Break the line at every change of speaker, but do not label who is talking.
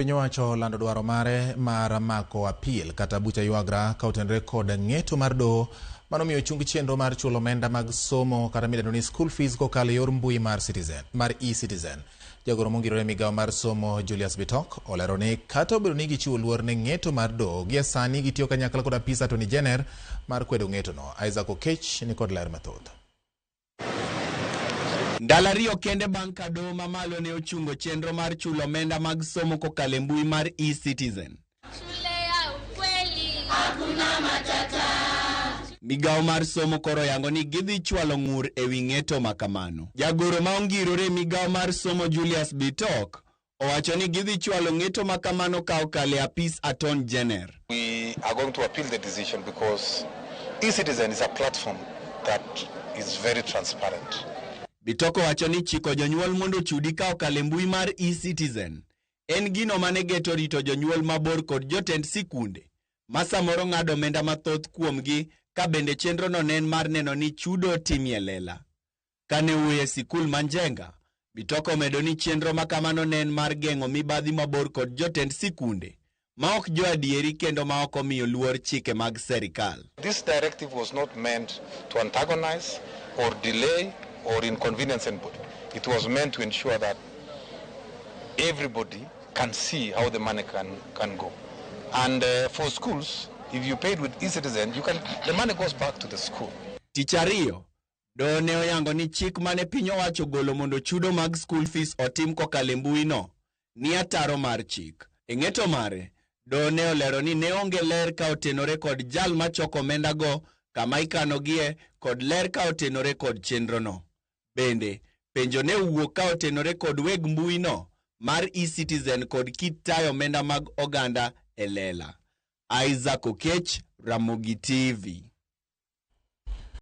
Piny owacho olando dwaro mare mar mako appeal kata bucha ywagra ka otenore kod ng'eto mar doho mano miyo chung chenro mar chulo omenda mag somo kata midendo ni school fees kokalo e yor mbui mar citizen mar e-citizen. Jagoro mongirore e migawo mar somo Julius Bitok olero ni kata obedo ni gichiwo luor ne ng'eto mar doho, gie sani gitiyo kanyakla kod apis Attorney General mar kwedo ng'etono. Isaac Okech ni kod ler mathoth.
Ndalo 2 kende bang' ka doho mamalo ne ochungo chenro mar chulo omenda mag somo kokalo e mbui mar e-Citizen.
Shule ya ukweli hakuna matata.
Migawo mar somo koro yango ni gidhi chwalo ng'ur ewi ng'eto ma kamano. Jagoro ma ongirore e migawo mar somo Julius Bitok owacho ni gidhi chwalo ng'eto ma kamano ka okalo e apis Attorney General.
We are going to appeal the decision because e-Citizen is a platform that is very transparent.
Bitok owacho ni chiko jonyuol mondo ochudi ka okalo e mbui mar e-Citizen en gino mane geto rito jonyuol mabor kod jotend sikunde ma samoro ng'ado omenda mathoth kuomgi, ka bende chenrono ne en mar neno ni chudo timie lela. Kane owuoyo e sikul ma Njenga, Bitok omedo ni chenro ma kamano ne en mar geng'o mibadhi mabor kod jotend sikunde ma ok joadieri kendo ma ok omiyo luor chike mag serikal.
This directive was not meant to antagonize or delay or inconvenience anybody. It was meant to ensure that everybody can see how the money can go. And for schools, if you paid with e-Citizen, the money goes back to the school.
Tich ariyo, doho ne oyango ni chik mane piny owacho ogolo mondo chudo mag school fees otim kokalo e mbui no ni ataro mar chik. E ng'eto mare, doho ne olero ni ne onge ler ka otenore kod jal machoko omenda go, kama ikanogie, kod ler ka otenore kod chenro no. Bende, penjo ne owuok ka otenore kod weg mbui no mar e-Citizen kod kit tayo omenda mag oganda e lela. Isaac Okech, Ramogi TV.